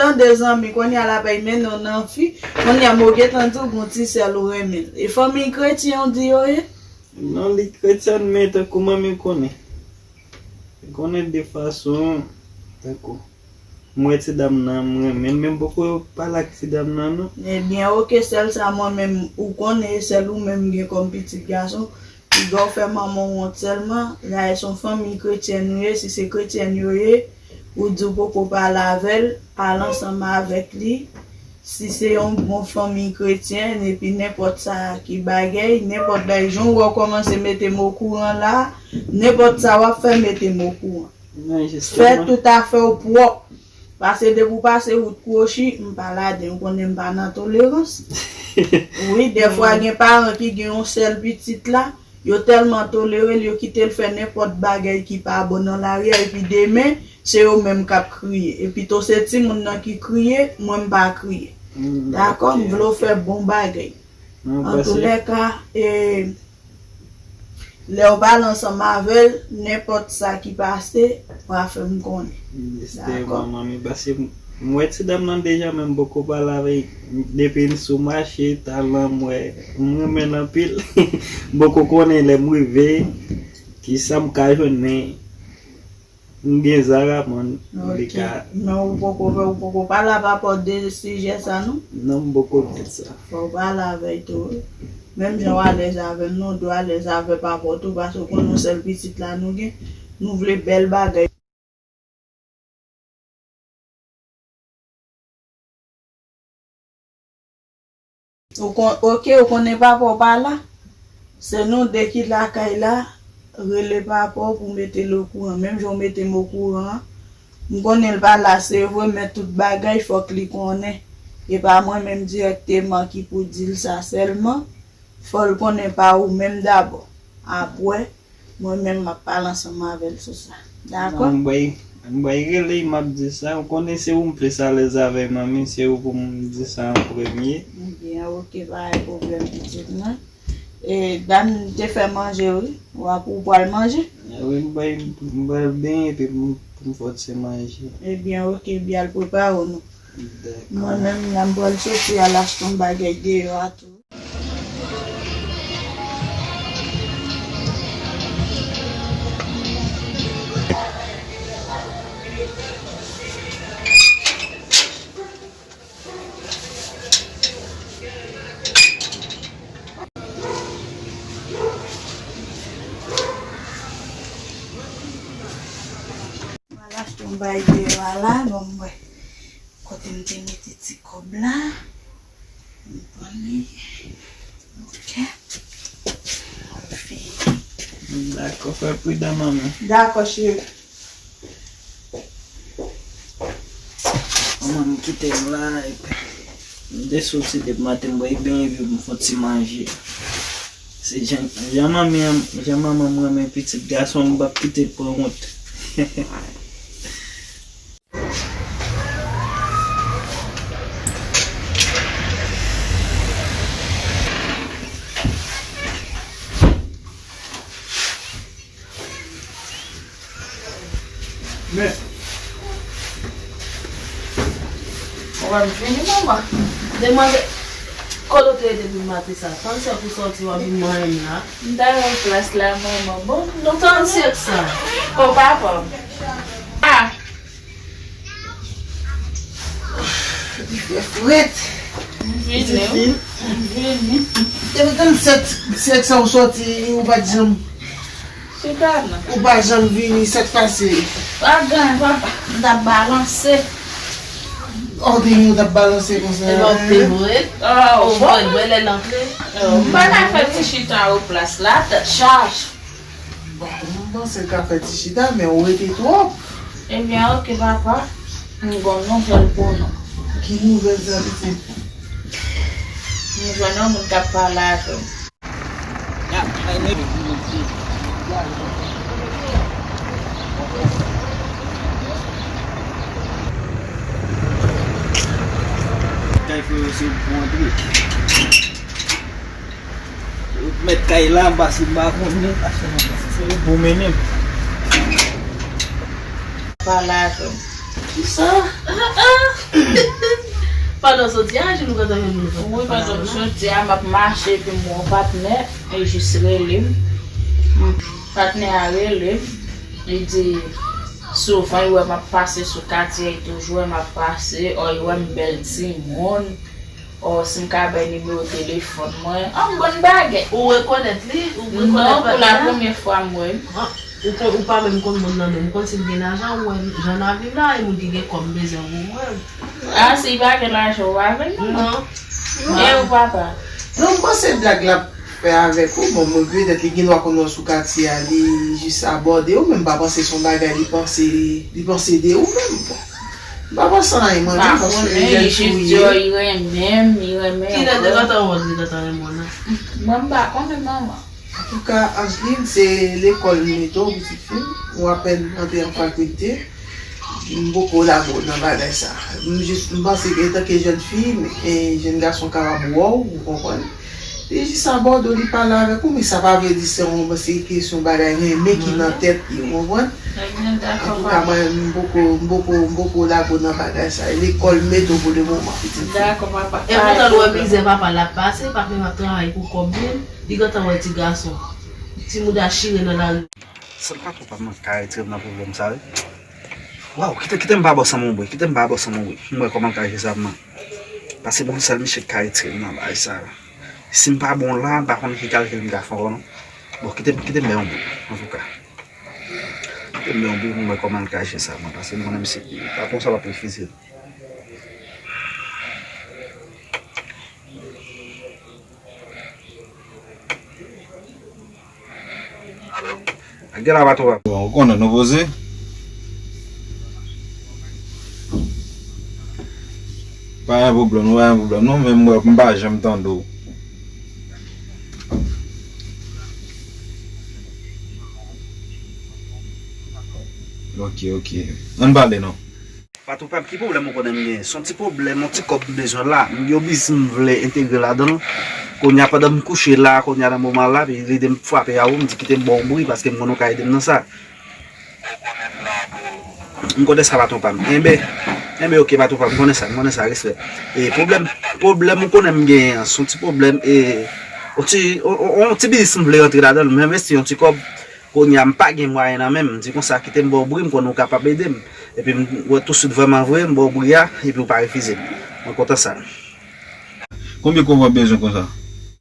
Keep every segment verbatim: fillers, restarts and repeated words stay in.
Tande zanmi, kounye a l ap mennen w nan fi. Kounye a m gentan di w gon ti sè l ou renmen l. E fanmi kretyen w di yo ye? Non, li kretyen, men tankou manmi konnen. Li konnen de fason, tankou. M wè ti dam nan, m renmen l, men m poko pale ak ti dam nan, non. Ebyen, oke, sèl sa mwen menm, ou konnen, sèl ou menm gen kòm pitit gason. Piga w fè manman w wont sèlman, la e se yon fanmi kretyen nou ye, si se kretyen yo ye, ou di w poko pale avè l, pale ansanm avèk li. Si se yon bon fanmi kretyen, epi nenpòt sa ki bagay, nenpòt bagay, jan w wè w kòmanse mete m okouran la, nenpòt sa w ap fè, mete m okouran. Fè tout afè w pwòp. Paske depi w pase wout kwochi, m pa ladan, ou konnen m pa nan tolerans. Wi, dèfwa gen paran ki gen yon sèl pitit la, yo tèlman tolere l, yo kite l fè nenpòt bagay ki pa bon nan lari a, epi demen, se yo menm k ap kriye. Epi tou se timoun nan ki kriye, mwen m pa kriye. Dakò, m vle w fè bon bagay. Antoulèka, e, lè w pale ansanm avè l, nenpòt sa ki pase, w a fè m konnen. Dakò? Manmi, paske m wè ti dam nan deja, men m poko pale avè l. Depi n sou mache, talan m wè, m renmen l anpil. M poko konnen lè m rive, kisa m ka jwenn, men M gen Zara, man. Li ka. Men ou poko, ou poko pale a papa w de sijè sa, non? Non, m poko met sa. Fò w pale avè l tou, wi. Menm jan w alèz avè m, non, w dwe alèz avè papa w tou, paske w konnen yon sèl pitit la nou gen. Nou vle bèl bagay. Ou kon, oke, ou konnen papa w pa la. Se nou de ki lakay la. Rele papa w pou mete l okouran. Menm jan w mete m okouran an. M konnen l pa la, se vre, men tout bagay fòk li konnen. E pa mwen menm dirèkteman ki pou di l sa sèlman. Fò l konnen pa ou menm dabò. Apre, mwen menm m ap pale ansanm avè l sou sa. Dakò? Non, m bay, m bay rele, m ap di sa. Ou konnen se ou m plis alèz avè manmi, se ou pou m di sa an premye. Ebyen, oke, pa gen pwoblèm, pitit mwen. E, dam te fè manje, wi. W ap, ou pral manje? Wi, m bay, m bay l benyen, epi m, pou m fè ti manje. Ebyen, oke, byen, al prepare w, non. Dakò. Mwen menm, la, m pral soti al achte yon bagay deyò a tou. Mwen al achte yon bagay deyò a la, bon, mwen. Kote m te mete ti kòb la? M pran li. Ok. Dakò, fè pridan, manmi. Dakò, cheri. Manman, m kite m la, epi m te soti depi maten, m bwè benyen, epi m fè yon ti manje. Se jan, jan manmi an, jan manman m renmen pitit gason, m p ap kite l pran wont. Men. Ou wè m vini, manman. Demwazèl, kote w te ye depi maten sa? Tann sèk ou sòti, w ap vin manyen m la. M ta nan plas la, manman. Bon, nou tann sèk sa. Bon, papa. Ah! Li fè frèt. M vini, wi. M vini. Depi tann sèk, sèk sa ou sòti, ou pa t janm, chita non, ou pa janm vini, sa k pase? Pa gen, papa. M t ap balanse. Oh, te gen ou t ap balanse konsa. Epi w te vre? Oh, ou bon. Vre, vre, lè l antre. Oh, m pa ka fè ti chita ou plas la, tèt chaje. Bon, m panse l ka fè ti chita, men ou rete twòp. Ebyen, oke, papa. M gon nouvèl pou nou. Ki nouvèl sa, pitit? M jwenn yon moun k ap pale avè m. Kay frè yo se pou antre. Mèt kay la, m pase m pa konnen. Se pou mennen m. Pale avè m. Kisa? Ah, ah. Pandan w soti a, Angeline, ou gentan jwenn moun ou konn pale a la? Wi, pandan m soti a, m ap mache, epi m wè yon patnè, li jis rele m. Patnè a rele m, li di, souvan, li wè m ap pase sou katye, li toujou wè m ap pase, ò, li wè m bèl timoun, ò, si m ka bay nimewo telefòn mwen, an bon bagay. Ou rekonèt li? Ou rekonèt patnè a? Non, pou la premyè fwa m wè l. Ou kon, ou pa menm konn moun nan menm, ou konn si l gen lajan, ou wè jan n ap viv la, e moun ki gen kòb m bezwen pou mwen. A, si l pa gen lajan, ou pa vle non. Non. E ou papa? Non, m panse blag l ap fè avèk ou, bon, mwen petèt li gen dwa konn wè w sou katye a, li jis abòde w, men m pa panse se yon bagay li panse, li panse de ou menm. M pa panse anyen, mwen menm, paske li jis di w li renmen m, li renmen w. Kilè de tan w wè l, de tan renmen w nan? Mwen, m pa konnen, manman. Antouka, Angeline, se lekòl m mete w, pitit fi m. Ou apèn antre an fakilte. M poko lage w nan bagay sa. M jis, m panse ke antanke jèn fi, e jèn gason kapab wè w, ou konprann. Li jis abòde w, li pale avèk ou, men sa pa vle di se yon, se kesyon bagay renmen ki nan tèt li, ou konprann. Antouka, mwen, m poko, m poko, m poko lage w nan bagay sa. E lekòl m mete w pou le moman, pitit fi. Dakò, papa. E poutan l wè mizè papa l ap pase, papa m ap travay pou kòb li. Li gentan wè ti gason. Ti mouda chire nan lari. Sèl patwon pa m nan ka retire m nan pwoblèm sa, wi. Waw, kite, kite m pa bò san m oubli, kite m pa bò san m oubli. M wè kòman l ka jere sa pou mwen. Paske bon, sèl misye ki ka retire m nan bagay sa. Si m pa bon la, m pa konn ki kalkil m ka fè ankò non. Bon, kite m, kite m bay yon bout, antouka. Kite m bay yon bout, m wè kòman l ka jere sa pou mwen. Paske m konnen misye, patwon sa p ap refize l. Alo? Gen la, patwon. Bon, ou konnen nou poze. Pa gen pwoblèm, pa gen pwoblèm. Non, men m wè, m pa janm tande w. Ok, ok. Ann pale non. Patwon pa m, ki pwoblèm ou konnen m genyen? Se yon ti pwoblèm, yon ti kòb m bezwen la. M gen yon biznis m vle entegre ladan l. Kounye a, pandan m kouche la, kounye a nan moman la, epi lide m frape a ou, m di kite m ba w yon bri, paske m konnen ou ka ede m nan sa. M konnen sa, patwon pa m. Enben, enben, ok, patwon pa m, m konnen sa, m konnen sa, respè. E pwoblèm, pwoblèm ou konnen m genyen an, se yon ti pwoblèm, e, yon ti, yon, yon, yon ti biznis m vle rantre ladan l, m envesti yon ti kòb, kounye a, m pa gen mwayen nan men m. M di konsa, kite m ba w bri, m konnen ou kapab ede m. Epi m wè tousuit vrèman vre, m ba w bri a, epi ou pa refize m. Mwen kontan sa. Konbyen kòb w ap bezwen konsa?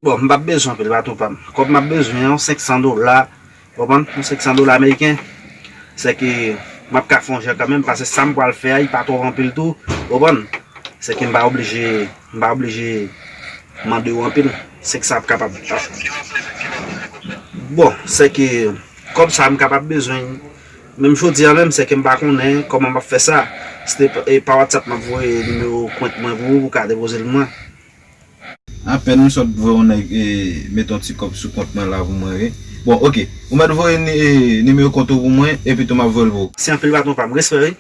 Bon, m p ap bezwen anpil, patwon pa m. Kòb m ap bezwen an, senk san dola, w konprann? Yon senk san dola ameriken. Sèke m ap ka fè yon jan kanmenm, paske sa m pral fè a, li pa twò anpil tou, w konprann? Sèke m pa oblije, m pa oblije mande w anpil, senk san ap kapab. Bon, sèke kòb sa m kapab bezwen menm jodi a menm, sèke m pa konnen kòman m ap fè sa. Se te pa, e, pa WhatsApp m ap voye nimewo kont mwen pou ou, pou w ka depoze l pou mwen. Apèn m sot voye yon nèg, e, mete yon ti kòb sou kont mwen la pou mwen, wi. Bon, ok. Ou mèt voye ni-, e, nimewo kont ou pou mwen, epi tou m ap voye l pou ou. Se anpil, patwon pa m. Respè, wi.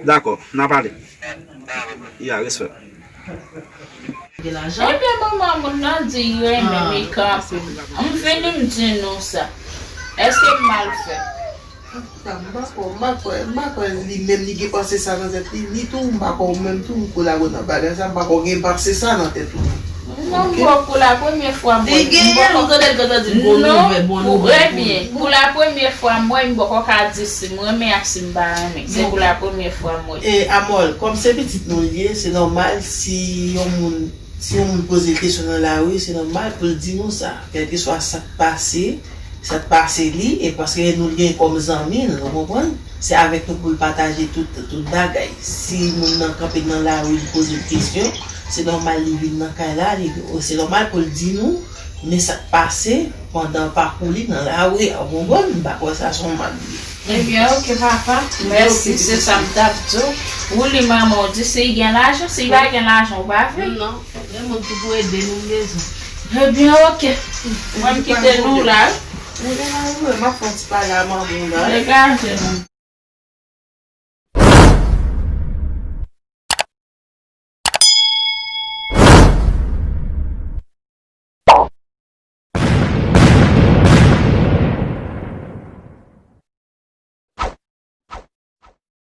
Dakò, n a pale. Ya, respè. Ebyen, manman moun nan di li renmen m, li kanpe m. M vini, m di nou sa. Èske m mal fè? Antouka, m pa kwè, m pa kwè, m pa kwè li menm li gen panse sa nan tèt li, ni tou, m pa kwè ou menm tou, ou kolabore nan bagay sa, m pa kwè ou gen panse sa nan tèt ou. Non, m wè pou la premye fwa m wè. Li genyen, ou tande l gentan di l gon nouvè, bon nouvè pou li. Ebyen, pou la premye fwa m wè, m poko ka di si m renmen ak si m pa renmen. Se pou la premye fwa m wè. E, Amòl, kòm se pitit nou li ye, se nòmal si yon moun, si yon moun poze l kesyon nan lari, se nòmal pou l di nou sa, kèlkeswa sa k pase, sa k pase li, e paske nou l gen kòm zanmi l, ou konprann? Se avèk nou pou l pataje tout, tout bagay. Si moun nan kanpe nan lari, li poze l kesyon, se nòmal li vin nan kay la, li, se nòmal pou l di nou, men sa k pase pandan pakou li nan lari a, ou konprann? M pa kwè sa se yon mal li ye. Ebyen, oke, papa. Mèsi, se sa m t ap di w. Wouli manman w di si l gen lajan, si l pa gen lajan, ou pa vle. Non, gen moun ki pou ede nou, m bezwen. Ebyen, oke. Mwen m kite nou la. Ebyen, m ap fè yon ti pale a manman w la. Degaje nou.